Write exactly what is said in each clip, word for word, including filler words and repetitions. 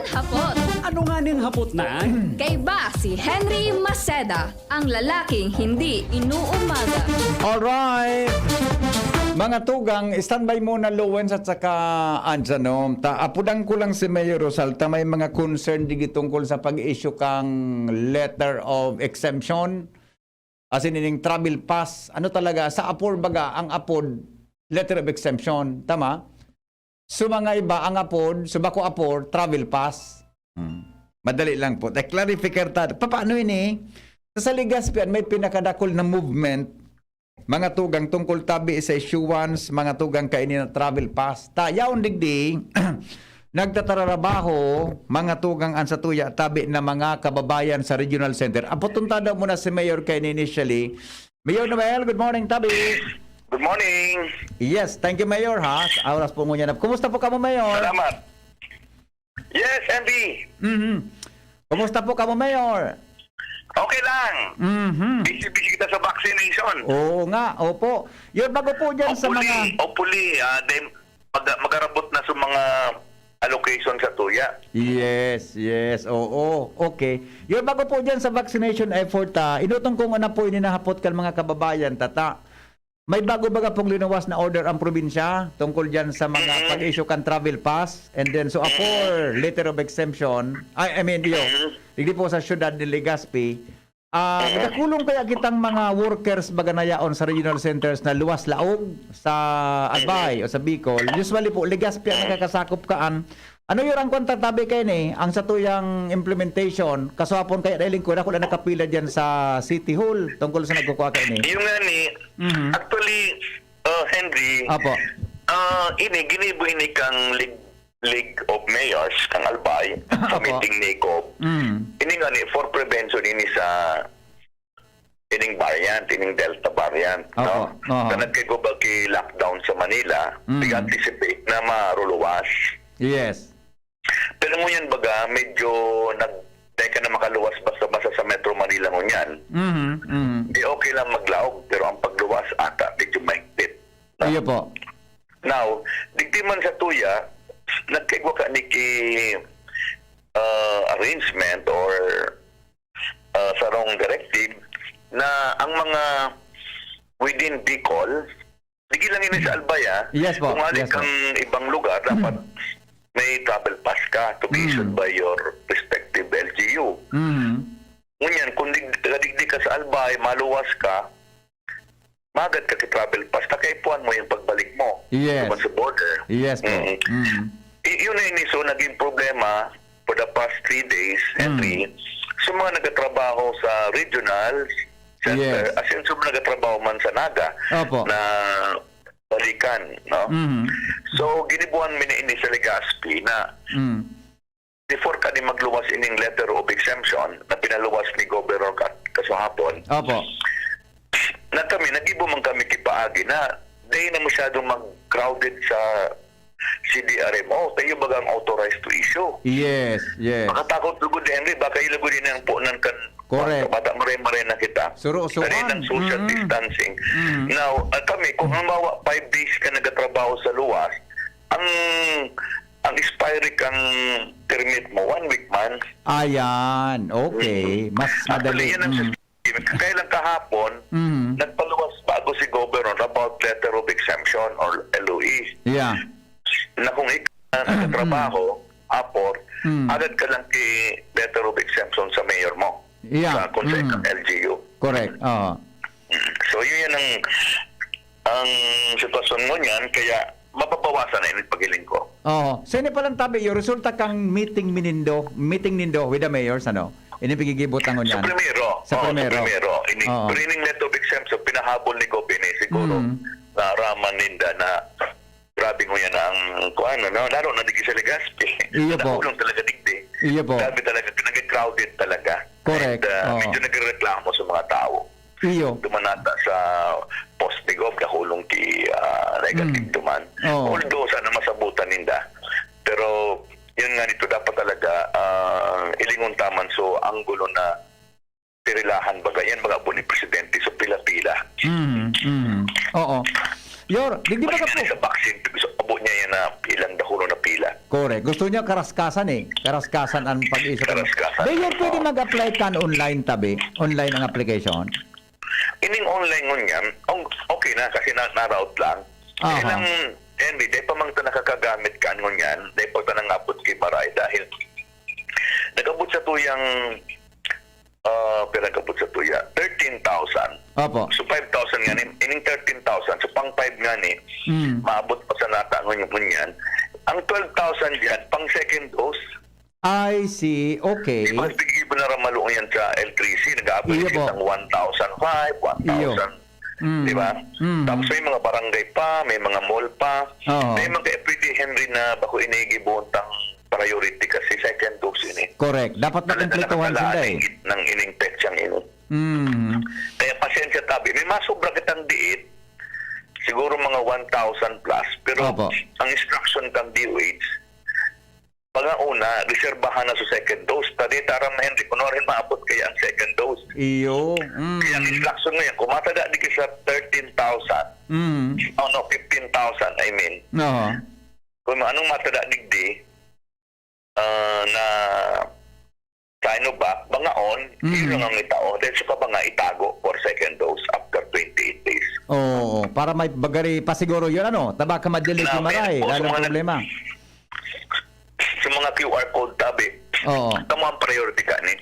Hapot. Ano nga ning hapot na? Kaiba si Henry Maceda, ang lalaking hindi inuumaga. Alright. Mga tugang, standby muna, Lowens at saka Anjanom. Ta, apudan ko lang si Mayor Rosal, ta may mga concern digi tungkol sa pag-issue kang letter of exemption. As in, ining travel pass. Ano talaga, sa apor baga, ang apod, letter of exemption. Tama? So, mga iba, ang apod, so bako apor, travel pass. Hmm. Madali lang po. Tay, clarificar ta. Papaano ini? Sa Legazpi, may pinakadakol na movement, mga tugang, tungkol tabi sa issuance, mga tugang, kaini na travel pass. Ta, yaon digdi, nagtatrabaho, mga tugang, an satuya, tabi na mga kababayan sa regional center. Apoton ta daw muna si Mayor kaini initially. Mayor Noel, good morning, tabi. Good morning. Yes, thank you, Mayor, ha. Sa oras po ngunyan. Kumusta po kamo, Mayor? Salamat. Yes, Andy. Mhm. Kumusta po kamo, Mayor? Okay lang. Mhm. Busy-busy kita sa vaccination. Oo nga, opo. Yun, bago po dyan sa mga... Hopefully, hopefully, ah, then, mag- magarabot na sa mga allocation sa tuya. Yes, yes, oo. Okay. Yun, bago po dyan sa vaccination effort, ah, inutong kong una po ininahapot kan mga kababayan, tata. May bago baga pong linuwas na order ang probinsya tungkol dyan sa mga Mm-mm. pag-issue kan travel pass and then so a for letter of exemption. I, I mean, yo, Mm-mm. digdi po sa siyudad ni Legazpi, ah, Mm-mm. nagkakulong kaya kitang mga workers baga na yaon sa regional centers na luwas laog sa Albay o sa Bicol. Usually po, Legazpi ang nakakasakop kaan. Ano yung ang kwanta tabi kayo ni? Ang satuyang implementation, kaswapon kaya na lingkod, ako lang nakapila dyan sa City Hall tungkol sa nagkukuha kayo ni. Yung nga ni, Mhm. actually, uh, Henry, Apo. uh, ini, ginibo ini kang League, League of Mayors, kang Albay, sa Apo. Meeting ni Gob. Mm. Ini nga ni, for prevention ini sa ining variant, ining Delta variant. Apo. No? Aha. Sa nagkiguba ki lockdown sa Manila, Mm. nag-anticipate na maruluwas. Yes. Pero ngunyan baga, medyo nag dahil ka na makaluwas basta-basta sa Metro Manila ngunyan. Mhm. Mhm. Di okay lang maglaog, pero ang pagluwas ata medyo mahigpit. Iyo po. Now, digdi man sa tuya, nagkaigwa ka ni ki uh, arrangement or uh, sarong directive na ang mga within Bicol, digi lang ini sa Albay, ha? Yes po. Kung ali Yes po. kang ibang lugar, dapat may travel pass ka to be issued Mm. by your respective L G U. Mhm. Ngunyan, kung dig- taga-digdi ka sa Albay, maluwas ka, magad ka ki travel pass, takaipuan mo yung pagbalik mo. Yes. Duman sa border. Yes po. Mm. Mhm. I- yun na ini, so naging problema for the past three days, Mm. Henry, sa mga nagtatrabaho sa regional center, Yes. as in sa mga nagtatrabaho man sa Naga, Opo. na balikan, no? Mhm. So, ginibuan mi na ini sa Legazpi na Mm. before kani magluwas ining letter of exemption na pinaluwas ni Governor Ka- kasuhapon, Opo. na kami, nagibo man kami kipaagi na dahil na masyadong mag-crowded sa C D R M O, tayo bagang authorized to issue. Yes, yes. Makatakot lugod, Henry, baka ilugod din ang punan kan Correct. Bata, maray-maray na kita. Suro-suruan. Dali ng social Mm. Distancing. Mm. Now, uh, kami, kung halimbawa, five days ka nagtatrabaho sa luwas, ang ang expiry kang permit mo, one week man. Ayan, okay. Mas Actually, madali. yan ang Mm. system. Kaya lang kahapon, Mm. nagpaluwas bago si Governor about letter of exemption or L O E. Yeah. Na kung ikaw na nagtatrabaho, apor, Mm. agad ka lang ki letter of exemption sa mayor mo. Yeah. Sa kung sa Mm. ikang L G U. Correct. Oo. So, yun yan ang ang sitwasyon mo niyan, kaya mababawasan na init pagiling ko. Oo. So, ini palang tabi, yung resulta kang meeting mi nindo, meeting nindo with the mayors, ano? Ini pigigibot ang Sa ngunyan. primero. Sa Oo, primero. Sa primero. Ini, Oo. Pero ining letter of exemption, pinahabol ni Gob ini, siguro, Mm. naaraman ninda na grabe ngunyan ang, kuan, ano, lalo na digdi sa Legazpi. Iyo po. Nakulong talaga digdi. Iyo po. Grabe talaga, nag-crowded talaga. Correct. And, uh, Oo. Medyo nagreklamo sa mga tao. Iyo. Dumanata sa post ni Gob, nakulong ki, ah, negative Mm. duman. Oo. Although, sana masabutan ninda. Pero, yun nga nito, dapat talaga, ah, ilingon taman so, anggulo na pirilahan baga. Yan baga po ni Presidente, so pila-pila. Mm, mm. Oo. Yor, di, di ba ka po? Sa vaccine, so, abo niya yan na ilang dakulo na pila. Correct. Gusto niya karaskasan eh. Karaskasan ang pag-issue. Karaskasan. Di yun pwede Oo. mag-apply kan online tabi? Online ang application? Ining online ngunyan, ang, okay na kasi na, na-route lang. Aha. Kaya lang, Henry, dahil pa man ta nakakagamit kan ngunyan, dahil pa ta nangabot ki Maray dahil nag-abot sa tuyang Ah, pinagkapot sa tuya, thirteen thousand. Opo. So, five thousand nga ni, ining thirteen thousand, so, pang five nga ni, Mm. maabot pa sa nata ngunyan, ngunyan. Ang twelve thousand diyan, pang second dose. I see. Okay. Di ba, bigay mo na ramalo yan sa L three C, nag-aabot Iyo siya po. ng one thousand five, Iyo. one thousand. Mm. Di ba? Mm. Tapos may mga barangay pa, may mga mall pa. Oo. May mga pwede, Henry, na bako inigibuntang priority kasi second dose ini. Correct. Dapat Talaga makumpletuhan sila nakatala eh. ng, ng ining petsang ini. Mm. Kaya pasensya tabi. May masobra kitang diit, siguro mga one thousand plus. Pero Opo. ang instruction kang D O H, mga una, reserbahan na sa second dose. Tadi, taram na, Henry, kunwari maabot kaya ang second dose. Iyo. Mm. Kaya ang instruction mo yan, kung matada di ka sa thirteen thousand, Mm. oh no, fifteen thousand, I mean. Oo. Kung anong matada digdi, ah, na Sinovac, bangaon, Mm. yun lang ang itao. Then, sa kabanga, itago for second dose after twenty-eight days. Oo, para may bagari pa siguro yun, ano? Taba ka madali Na, kumaray, pero po, sa lalo mga nag- problema. Sa mga Q R code, tabi. Oo. Tama ang priority ka ni.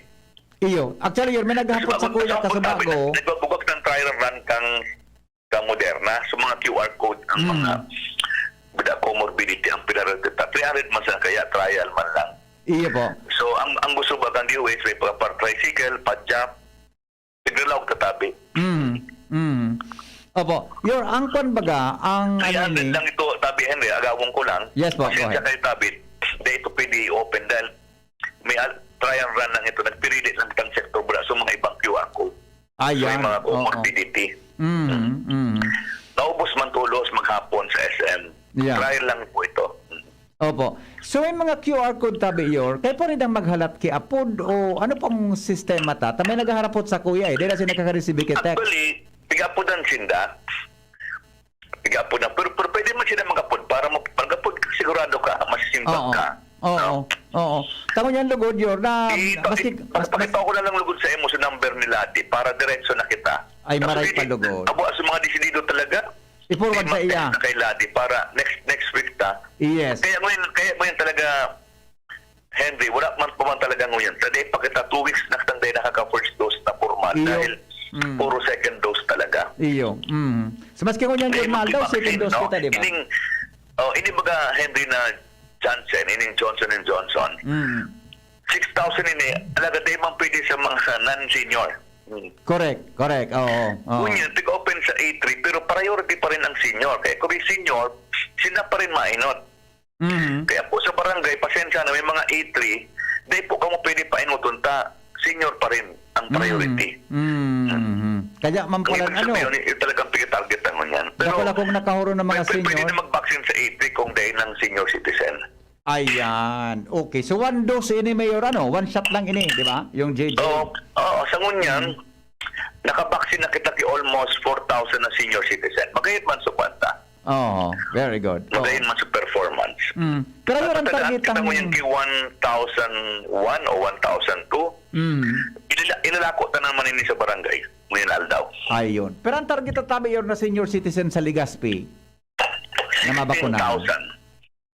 Iyo. Actually, yun, may naghapot Sa sa kuya, mga tabi, Kasubago. nag-, nagbabugak ng trial run kang, kang Moderna. Sa mga Q R code, ang Mm. mga with a comorbidity ang pinaragdata. Three hundred man sa kaya, trial man lang. Iyo po. So, ang, ang gusto ba kang D O H, may pagka-, tricycle, padjak, tiglalaog ka tabi. Mm. Mm. Opo. Your, ang kwan baga, ang Kaya ano ni lang ito, tabi, Henry, agawon ko lang. Yes po, go Pasensya ahead. kayo, tabi. Dahil ito pwede i-open dahil may al-, trial run lang ito. Nagpirili lang itang sektor bra sa mga ibang Q R code. Ah, So, may yan. mga Oo. comorbidity. Mm, mm. Naubos man tulos maghapon sa S M. Yeah. Trial lang po ito. Opo. So, may mga Q R code tabi, Yor. Kaya po rin ang maghalat ki apod o ano pong sistema ta? Ta may naghaharapot sa kuya eh. Dahil kasi nakaka-receive ki text. Actually, pigapodan sinda. Pigapodan. Pero, pero pwede man sila magapod para mo, magapod ka, sigurado ka, masisimba Oo. ka. Oo. No? Oo. Tango niyan, lugod, Yor, na Ito, maski, it-, mas, mas, magpakita ko na lang lugod sa imo sa number nila, di, para diretso na kita. Ay, Kaso maray di, pa, lugod. Abo, sa mga desidido talaga, I-forward di sa iya. mag-text na kay Ladi para next, next week ta. Yes. Kaya ngayon, kaya ngayon talaga, Henry, wala man pa man talaga ngayon. Sa day pa kita, two weeks na kitang day nakaka-first dose na formal Iyo. dahil Mm. puro second dose talaga. Iyo. Mm. So, maski ngunyan, May normal daw, second magpapaksin, dose no? kita, di ba? Ining, oh, ini baga, Henry, na Johnson, ining Johnson and Johnson. Mm. Six thousand ini, talaga, di man pwede sa mga non-senior. Mm. Correct, correct. Oo, oo. Ngunyan, tig-open sa A three, pero priority pa rin ang senior. Kaya kung may senior, sila pa rin mainot. Mhm. Kaya po sa barangay, pasensya na, may mga A three, di po kamo pwede painoton ta. Senior pa rin ang priority. Mhm. Mhm. Kaya man Ang pala, ibig ano, sabihin, yung talagang pinatarget ang ngunyan. Pero dakula kong nakahuro ng mga pwede, pwede senior. na mag-vaccine sa A three kung dahil ng senior citizen. Ayan. Okay. So, one dose ini, Mayor, ano? One shot lang ini, di ba? Yung J J. Oo, oo, sa ngunyan, Mm. nakabaksin na kita ki almost four thousand na senior citizen. Magayon man sa kwanta. Oo, very good. Magayon Oo. man sa performance. Mm. Pero At yun ang matagaan target kita ang ngayon ki one thousand one o one thousand two. Mm. Ilala-, ilalako ta naman ini sa barangay. Ngayon aldaw. Ayun. Pero ang target at tabi yun na senior citizen sa Legazpi na mabakunahan. Fifteen thousand.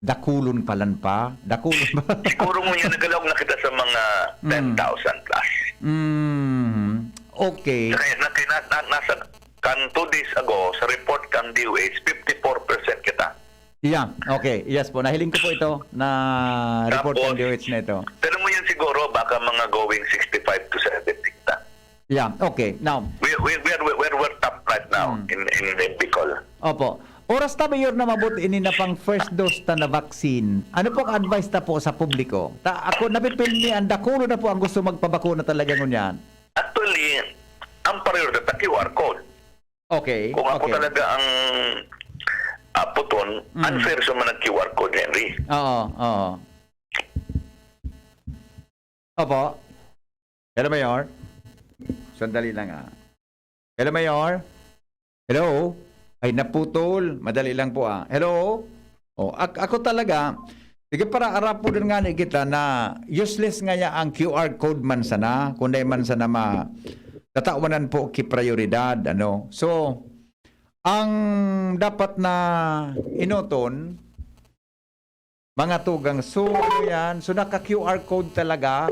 Dakulon palan pa. Dakulon pa. Siguro ngunyan nagalaog na kita sa mga Mm. ten thousand plus. Mm. Okay. Kaya na, kaya na, na, nasa, kan two days ago, sa report kang D O H, fifty-four percent kita. Yeah, okay. Yes po, nahiling ko po ito na report Tapos, ng D O H na ito. Pero ngunyan siguro, baka mga going sixty-five to seventy kita. Yeah, okay. Now, We, we, we are, we, we're, we're top right now Hmm. in, in, in Bicol. Opo. Oras ta, Mayor, na mabot ini na pang first dose ta na vaccine. Ano po ang advice ta po sa publiko? Ta, ako, napipil ni ang dakulo na po ang gusto magpabakuna talaga ngunyan. Actually, ang priority ta Q R code. Okay, Kung ako okay. talaga ang aputon, Mm. unfair sa mga Q R code, Henry. Oo, oo. Opo. Hello, Mayor. Sandali lang, ah. Hello, Mayor. Hello. Ay, naputol. Madali lang po, ah. Hello. Oh, ak-, ako talaga, Sige, para arapudon ngani kita na useless ngaya ang Q R code man sana, kung dai man sana ma-, tatawanan po ki prayoridad, ano. So, ang dapat na enoton, mga tugang, so, ano yan? So, naka-Q R code talaga,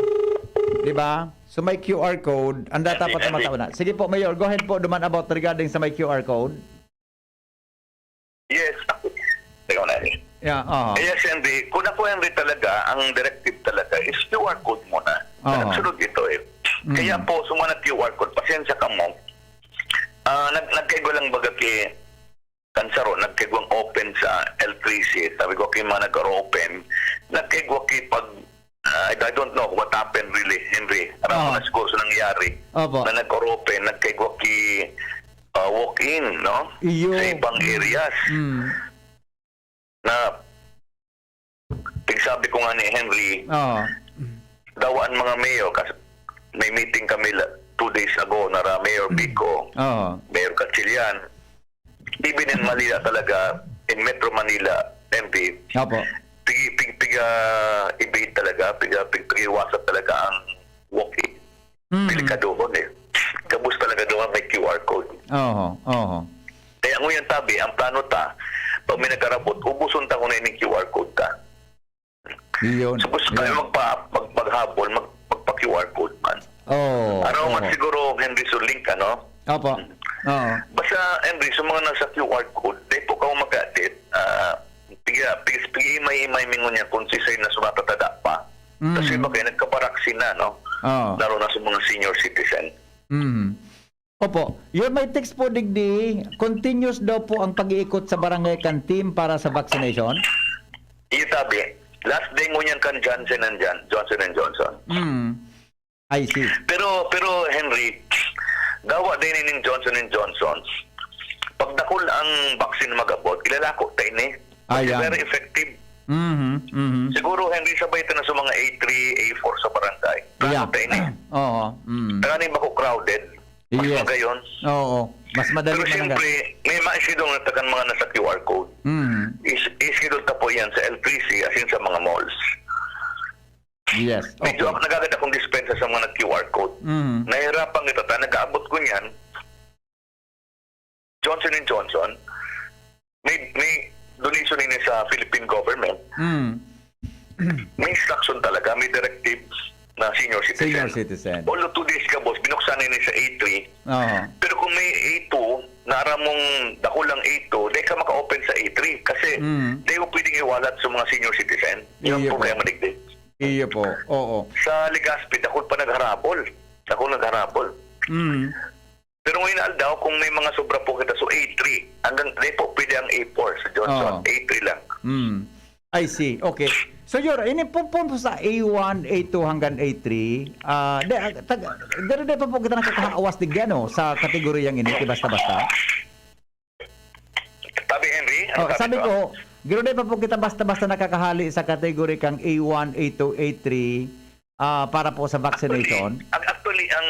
di ba? So, may Q R code, ang dapat na matawanan. Sige po, Mayor, go ahead po, duman about regarding sa may Q R code. Yes, ako. Teka muna, Henry. Yeah, aha. Yes, Henry. Kung ako, Henry, talaga, ang directive talaga is Q R code muna. Oo. Nagsunod ito eh. Mm. Kaya po, sa mga nag-Q R code, pasensya ka mo, ah, nag nagkaigwa lang baga ki Kansaro, nagkaigwang open sa L three C. Sabi ko, kay mga nag-open, nagkaigwa ki pag, ah, I, I don't know what happened really, Henry. Aram ko Oo. na siguro sa nangyari Opo. na nag-open, nagkaigwa ki ah, walk-in, no? Iyo. Sa ibang areas. Mm. Na, tig sabi ko nga ni Henry, Oo. daw ang mga mayor, kasi may meeting kami la, two days ago, nara Mayor Vico, Oo. Mayor Gatchalian, even in Manila talaga, in Metro Manila, Henry, Opo. pigi, pig, piga, ibig talaga, piga, pig, pigiwasan talaga ang walk-in. Mm. Delikadohon eh. Gabos talaga doon may Q R code. Oho, oho. Kaya ngunyan tabi, ang plano ta, pag may nagkarabot, ubuson ta kung na yung Q R code ta. Iyon. So gusto tayo Iyon. magpa, mag, maghabol, mag, magpa-Q R code man. Oo. Ano man Oo. Siguro, Henry, sa link, ano? Opo. Oo. Basta, Henry, sa mga nasa Q R code, di po ka mag-edit. Ah, piga, piga, piga-imay-imay mi ngunyan kung sisay na sumatatada pa. Mm. Kasi baka nagkabaraksin na, no? Oo. Lalo na sa mga senior citizen. Mm. Opo. Your may text po, digdi, continuous daw po ang pag-iikot sa barangay kan team para sa vaccination? Iyo tabi, last day ngunyan kan Johnson and Jon-, Johnson and Johnson. Mm. I see. Pero, pero Henry, dawa din ning Johnson and Johnson. Pag dakul ang vaccine mag-abot, ilalako tayo ni. Ayan. Very effective. Mhm, mhm. Siguro, Henry, sabay ito na sa mga A three, A four sa barangay. Yeah. Plano tayo ni. Oo. Mm. Kaya ni bako crowded. Mas Yes. magayon. Oo. Mas madali Pero man siyempre, may ma-schedule na tagan mga nasa Q R code. Mm. Is, i-schedule ta po yan sa L three C, as in sa mga malls. Yes. Medyo Okay. ako nagagad akong dispensa sa mga nag-Q R code. Mm. Nahihirapan kita ta, nag-aabot ko niyan. Johnson and Johnson, may, may donation ini sa Philippine government. Mm. May instruction talaga, may directives na senior citizen. Senior citizen. Although two days ka, boss, binuksan ini sa A three. Oo. Pero kung may A two, naaram mong dakulang A two, di ka maka-open sa A three kasi Mm. di mo pwedeng iwalat sa mga senior citizen. Yan Iyo po po. kaya maligdi. Iyo po. Oo. Sa Legazpi, dakul pa nagharabol. Dakul nagharabol. Mm. Pero ngayon aldaw, kung may mga sobra po kita, so A three. Hanggang, di po pwede ang A four sa Johnson. Oo. A three lang. Mm. I see. Okay. So, Yor, ini po, po sa A one, A two hanggang A three, ah, di, ah, tag-, garo di pa po kita nakakahawas digdi, ano, sa kategoryang ini, basta-basta? Tabi, Henry, ano Oh, sabi to? ko, garo di pa po kita basta-basta nakakahali sa kategory kang A one, A two, A three, ah, para po sa vaccination? Actually, ang, actually, ang,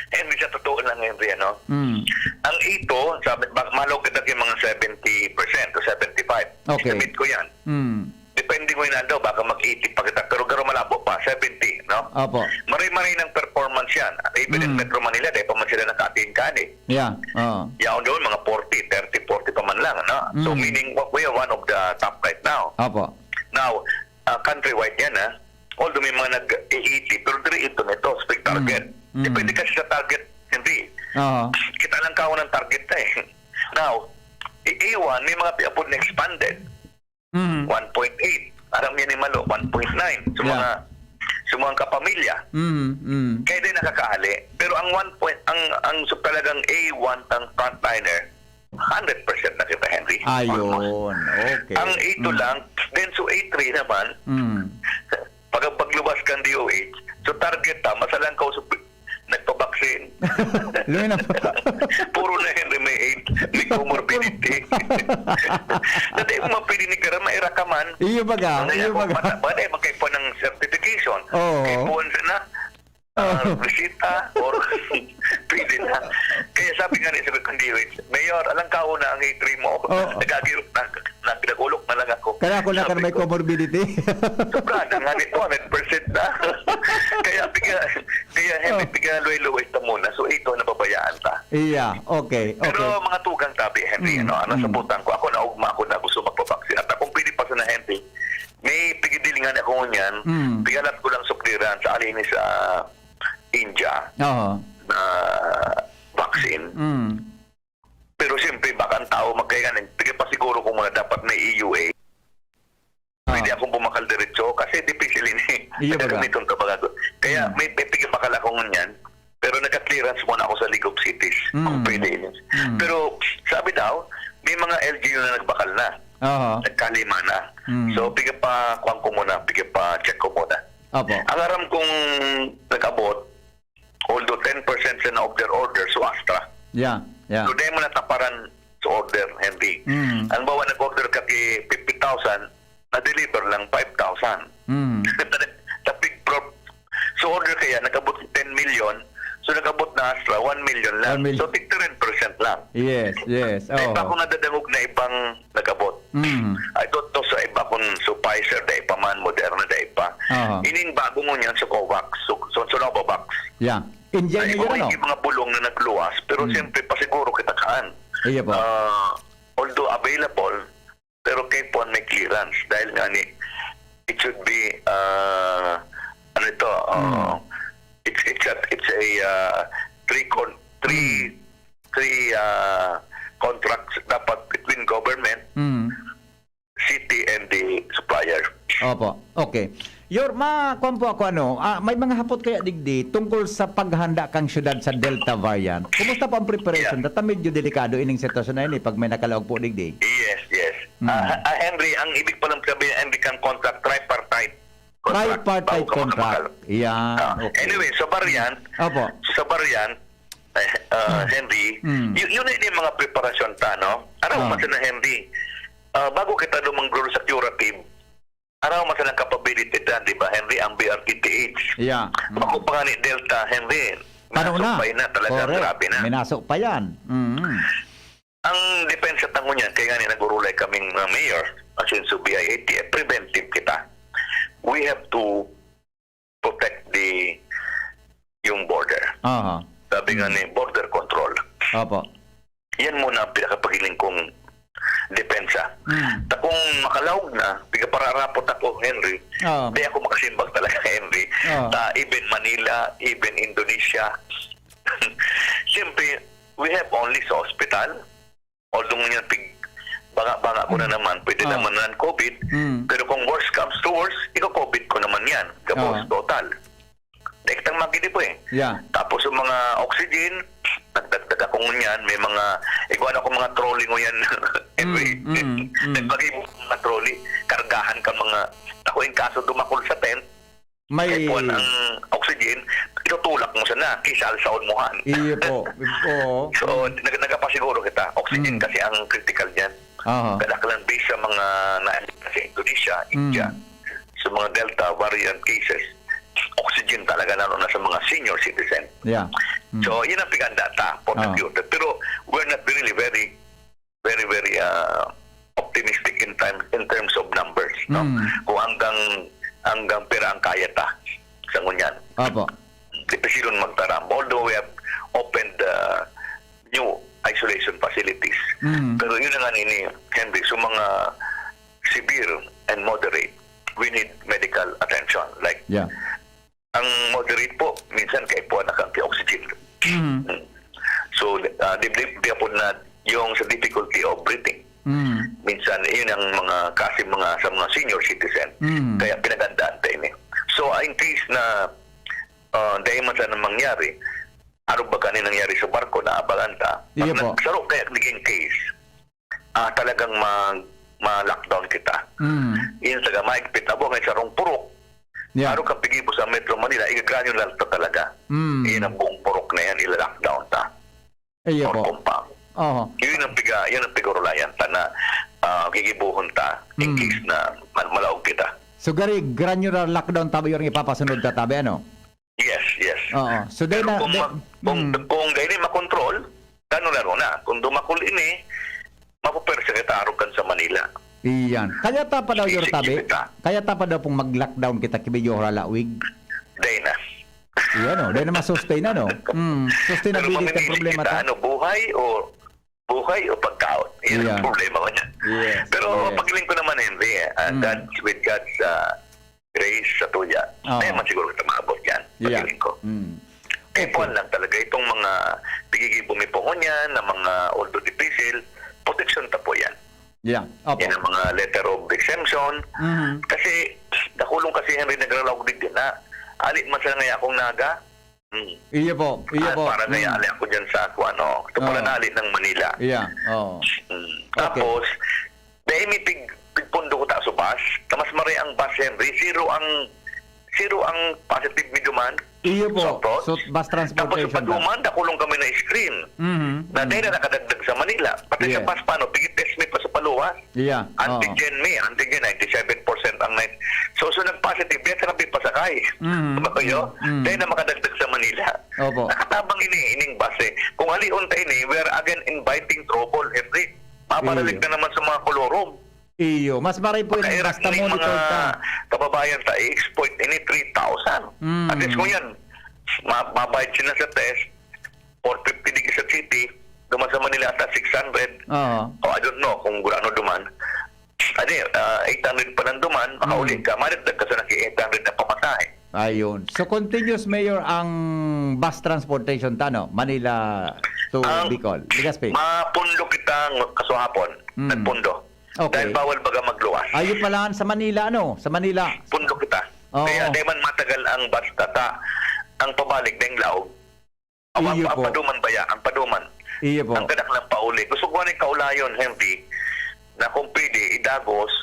Henry, sa totoo lang, Henry, ano? Mm. Ang A two, sabi, bak-, malaw kita yung mga seventy percent o seventy-five. Okay. Estimate ko yan. Mm. Depende mo yun daw, baka mag-eighty pa kita. Pero garo malabo pa, seventy, no? Opo. Maray-maray ng performance yan. Even in Mm. Metro Manila, dahil pa man sila naka-attain ka, eh. Yeah. Oo. Yaon doon, mga forty, thirty, forty pa man lang, no? So, Mm. meaning, we we are one of the top right now. Opo. Now, ah, countrywide yan, ha? Although may mga nag-eighty, pero diri ito nito, strict target. Mm. Mm. Depende kasi sa target, hindi. Oo. Kita lang kawan ng target na eh. Now, i- iwan, may mga piapod na expanded. Mm. one point eight. Aram niya ni Malo, one point nine. Sa Yeah. mga, sa mga kapamilya. Mm. Mm. Kaya din nakakahali. Pero ang one point, ang, ang so talagang A one tang frontliner, hundred percent na kita, Henry. Almost. Ayun. Okay. Ang A two Mm. lang, then so A three naman, Mm. pag paglubas kang D O H, so target ta, masalang ka, so, nagpabaksin. Luwi na po. Puro na, Henry, may eight, may comorbidity. Dati mo mapili ni Gara, maira ka man. Iyo baga, Ang iyo ako, baga. Bata, bata, magkaipo ng certification. Oo. Kaipuhan sa na, ah, Oo. resita, or pwede na. Kaya sabi nga ni, sabi ko, "Hindi, wait. Mayor, alang kao na ang A three mo." Oo. Nagagilok na, nagdagulok na lang ako. Kaya ako lang kan may comorbidity. Sobra na nga nito, hundred percent na. Kaya piga, kaya, Henry, Oh. piga luway-luway ta muna. So, ito, nababayaan ta. Iya, okay, Pero okay. mga tugang tabi, Henry, Mm, ano, ano, mm. sabutan ko, ako naugma ako na gusto magpabaksin. At akong pwede pa sana, Henry, may pigidil nga ako ngunyan, Mm. pigalat ko lang sa clearance, sa alin sa India Oo. na vaccine. Mm. Pero siyempre, baka ang tao magkaya nga, nagpasiguro ko muna dapat may E U A. Pwede Ah. akong bumakal diretso kasi difícil ini. Iyo, baga. Nagagamiton ka baga. Kaya Mm. may, may pigibakal ako ngunyan. Pero nagka-clearance muna ako sa League of Cities, Mm. kung pwede ini. Mm. Pero sabi daw, may mga L G U na nagbakal na. Aha. Nagkalima na. Mm. So, piga pa, kuwan ko muna, piga pa, check ko muna. Opo. Ang aram kong nag-abot, although ten percent siya na of their order, so Astra. Yeah, yeah. So, dahil mo nataparan sa order, Henry. Mm. Halimbawa, nag-order ka ki fifty thousand, na-deliver lang five thousand. Mm. Tapig prop. So, order kaya, nag-abot ten million. So, nag-abot na Astra, one million lang. One million. So, tig ten percent lang. Yes, yes. May Oo. iba akong nadadangog na ibang nag-abot. Mm. I don't know sa iba kung sa Pfizer, dai pa man, Moderna, dai pa. Aha. Ining bago ngunyan sa COVAX, so, so, so Novavax. Yeah. India Ay, na yun, oo, ano? Yung mga bulong na nagluwas, pero Mm. siyempre, pasiguro kita kaan. Iya po. Ah, although available, pero kaipuhan may clearance. Dahil nga ni, it should be, ah, ano ito, ah, Mm. it's, it's a, it's a, ah, three con-, three, Mm. three, ah, contracts dapat between government, Mm. city and the supplier. Opo. Okay. Yor, ma-, kwan po ako, ano, ah, may mga hapot kaya digdi tungkol sa paghanda kang syudad sa Delta variant. Kumusta po ang preparation? Yeah. Data medyo delikado ining sitwasyon na ini pag may nakalaog po digdi. Yes, yes. Mm. Ah, ah, Henry, ang ibig palang sabihin, Henry, kang contract, tripartite contract. Tripartite Bago ka contract. Makamakal. Yan. Ah, Okay. anyway, sa variant, Opo. sa variant, eh, ah, Hmm. Henry, Hmm. y-, yun na yung mga preparasyon ta, no? Ano Ah. man sana, Henry? Ah, bago kita dumanggo sa curative, ano man sana ang capability ta, di ba, Henry? Ang B R T T H. Yeah. Hmm. Bako pa nga ni Delta, Henry. Paano na? Nasumpay na, talaga, Correct. grabe na. Minaso pa yan. Mm. Ang depensa ta ngunyan, kaya nga ni nagurulay kaming mga mayor, asin sa B I A T F, preventive kita. We have to protect the, yung border. Aha. Sabi nga Hmm. ni, border control. Opo. Yan muna ang pinakapagiling kong depensa. Hmm. Ta kung makalaog na, pigapararapot ako, Henry, Oo. di ako makasimbag talaga, Henry. Oo. Ta even Manila, even Indonesia. Siyempre, we have only sa hospital. Although ngunyan pig-, banga-banga ko na Hmm. naman, pwede Oo. naman non-covid. Hmm. Pero kung worst comes to worst, iko-covid ko naman yan. Gabos, Oo. total. Dahil kitang magidibo eh. Yeah. Tapos yung mga oxygen, nagdagdag ako ngunyan, may mga, iguan ako mga trolley ngunyan. Anyway, Mm, mm, mm. nagpag-ibo mga trolley, kargahan ka mga, ako yung kaso dumakol sa tent, May kaipuhan ang oxygen, itutulak mo sana, kisa alsaon mo han. Iyo po. Oo. So, nag-, nagapasiguro kita. Oxygen Mm. kasi ang critical niyan. Aha. Kaya lang based sa mga na sa Indonesia, Mm. India, sa mga Delta variant cases, oxygen talaga, lalo na sa mga senior citizen. Yeah. Mm. So, yun ang piganda ta for the Ah. future. Pero we're not really very, very, very, ah, optimistic in time, in terms of numbers, no? Mm. Kung hanggang, hanggang pira ang kaya ta sa ngunyan. Opo. Dipisilon magtaram. Although we have opened, ah, new isolation facilities. Mm. Pero yun na nga nini, Henry, so mga severe and moderate, we need medical attention. Like, Yeah. ang moderate po, minsan kaipuhan na kang oxygen. Mm. Mm. So, ah, di, di, di po na yung sa difficulty of breathing. Mm. Minsan, yun ang mga, kasi mga, sa mga senior citizen. Mm. Kaya pinagandaan tayo ini. So, in case na, ah, dahil man sana mangyari, ano ba kani nangyari sa barko na abangan ta? Pag Iyo po. nagsaro kaya naging case, ah, talagang mag-, ma-lockdown kita. Mm. Yun talaga, mahigpit na buwan, may sarong purok. Yeah. Araw ka pigibo sa Metro Manila, i-granular ta talaga. Mm. Yun ang buong purok na yan, ila-lockdown ta. Iyo Or po. compound. Oho. Yun ang piga-, yun ang pigurulayan ta na, ah, gigibuhon ta in Mm. case na mal-, malaog kita. So, gari, granular lockdown tabi yung ipapasunod ta tabi, ano? Yes, yes. Oo. So, Pero then, ah, kung then, mag-, kung, mm. kung dahil makontrol, granular na. Kung dumakol ini, mapupersa kita arukan sa Manila. Iyan. Kaya ta pa daw, Your Tabi, kaya ta pa daw pong mag-lockdown kita, ki Mayor Halawig. Day na. Iyan, oh. Day na ma-sustain, ano? Mm. Pero sustainability ang mamimili problema kita, ta. Ano, buhay o, buhay o pagkaon? Yan ang problema ko niyan. Yes, Pero yes. paghiling ko naman, Henry, eh, ah, Mm. God, with God's, ah, grace sa tuya, Oo. May man siguro kita maabot yan, Yeah. paghiling ko. Mm. Eh, Okay. kuwan lang talaga, itong mga pigigibo mi po ngunyan, na mga although difícil, proteksyon ta po yan. Yeah. Opo. Yan ang mga letter of exemption. Mhm. Kasi, dakulong kasi yan rin nagralaog din na. Ali man sa ngay akong naga. Hmm. Iyo po, iyo Ah, po. para kaya Mm. ali ako dyan sa, kung ano, ito pala Oo. nali ng Manila. Yeah, oo. Mm. Okay. Tapos, dahil may pig-, pigpundo ko ta sa bus, na mas maray ang bus, Henry, zero ang, zero ang positive mi duman. Iyo po. Sa approach. So, bus Tapos sa transportation ta. paduman, dakulong kami na screen. Mhm, Na mhm. dahil na nakadagdag sa Manila. Pati sa Yes. bus pa, no, pigitest mi pa sa paluwas. Yeah, oo. Antigen mi, antigen, ninety-seven percent ang nine. So, so nag-positive, dahil sa nabipasakay. Mhm, Ba kayo? mhm, mhm. Dahil na makadagdag sa Manila. Opo. Nakatabang ini, ining bus eh. Kung alion ta ini, we are again inviting trouble, Henry. Mabaralig Iyo. na naman sa mga kolorum. Iyo, mas maray po yun, Makairap basta ni monitor mga ta. kababayan ta, i-exploit ini three thousand. Mm. At least ngunyan, ma-, mabayad sila sa test, four fifty digdi sa city, duman sa Manila ata six hundred. Oo. O, I don't know kung gurano duman. Ano yun, ah, eight hundred pa lang duman, makauli Mm. ka, madagdag ka sa naki eight hundred na pamasahe. Ayun. So, continuous, Mayor, ang bus transportation ta, no? Manila to Ang Bicol. Legazpi. mapundo kita ng kasuhapon. Mm. Nagpundo. Okay. Dahil bawal baga magluwas. Ayun pala, sa Manila, ano? Sa Manila. Pundo kita. Oo. Kaya di man matagal ang bus ta, ta, ang pabalik, deng laog. Awa Iyo pa, po. paduman ba yan? Ang paduman. Iyo po. Ang kadaklang pauli. Gusto ko rin kaulayon, Henry, na kung pwede, idagos,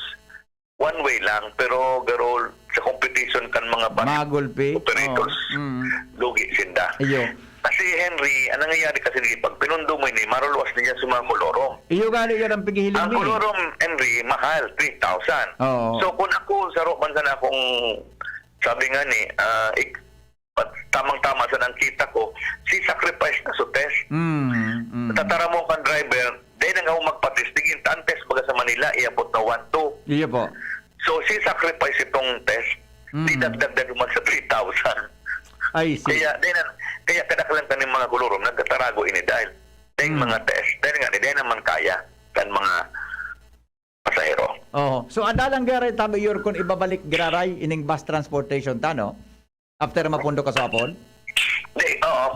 one way lang, pero garol sa competition kan mga bus Magulpi. operators, Oo. Mm. lugi sinda. Iyo. Kasi, Henry, ang nangyayari kasi, di, pag pinundo mo ini, maruluwas niya sa mga kolorum. Iyo gani, yan ang pighihiling Ang mi. kolorum, Henry, mahal, three thousand. Oo. So, kung ako, saro man sana akong, sabi nga ni, ah, ik-, tamang-tama sa nang kita ko, si sacrifice na sa test. Mm, mm. Tatara mo kan driver, dahil nang ako magpa-test, digin ta ang test baga sa Manila, iabot na one two. Iyo po. So, si sacrifice itong test, Mm. di dagdag-dagdag man sa three thousand. I see. Kaya, dahil na, kaya kadaklan kaning mga kolorum, nagtatarago ini dahil, dahil Mm. mga test, dahil nga, dahil naman kaya, kan mga pasahero. Oo. So, adalang garay, tabi, Yorkon, ibabalik giraray, ining bus transportation ta, no? After mapundo ka sa hapon? Di, oo.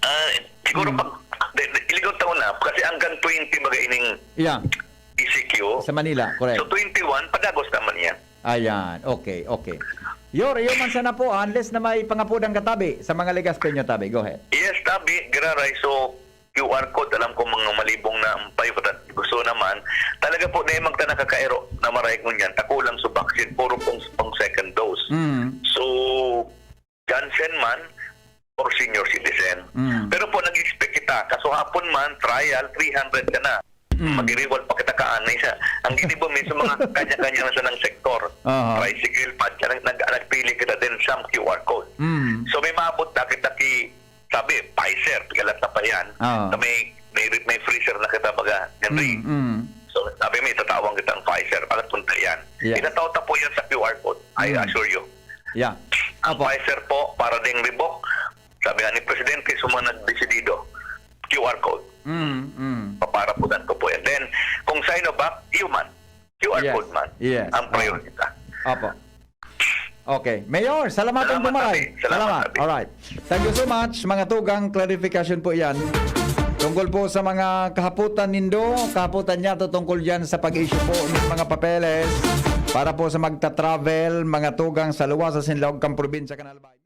Ah, siguro Hmm. pag, di, di, iligaw taon na, kasi hanggang twenty baga ining Yeah. E C Q. Sa Manila, correct. So, twenty-one, padagos naman yan. Ayan, okay, okay. Yor, iyo man sana po, unless na may pangapod ang katabi sa mga Legaspeño tabi. Go ahead. Yes, tabi, giraray. So, Q R code, alam ko mga malibong na ang payo, gusto naman. Talaga po, na magta nakakairo na maray ngunyan, ta kulang sa vaccine, puro pong, pong second dose. Mm. So, Janssen man, or senior citizen. Mm. Pero po, nag-expect kita, kasuhapon man, trial, three hundred ka na. Mm. Mag-iriwal pa kita kaanay siya. Ang ginibo mi sa mga kanya-kanya na sanang sektor. Aha. Tricycle, pa, nag, nag, nagpili kita din sa Q R code. Mm. So, may maabot na kita ki, sabi, Pfizer, pigalat na pa yan. Oo. Na may, may, may freezer na kita baga, Henry. Mm, mm. So, sabi mi, tatawang kitang Pfizer, pagkapunta yan. Yes. Itatao ta po yan sa Q R code, I Mm. assure you. Yeah. Ang Opo. Pfizer po, para ding Reebok, sabi nga ni Presidente, sa mga nagdesidido, Q R code. Mm, mm. Paparapudan ko po yan. Then, kung Sinovac, human. Q R Yes. code man. Yes. Ang Oo. priority ta. Opo. Okay. Mayor, salamat Salamat, dumaray. Tabi. Salamat, Salamat. Tabi. Alright. Thank you so much, mga tugang. Clarification po yan. Tungkol po sa mga kahaputan nindo, kahaputan niya to tungkol yan sa pag-issue po ng mga papeles para po sa magta-travel, mga tugang sa luwas sa Sinlaog kang probinsya kan Albay.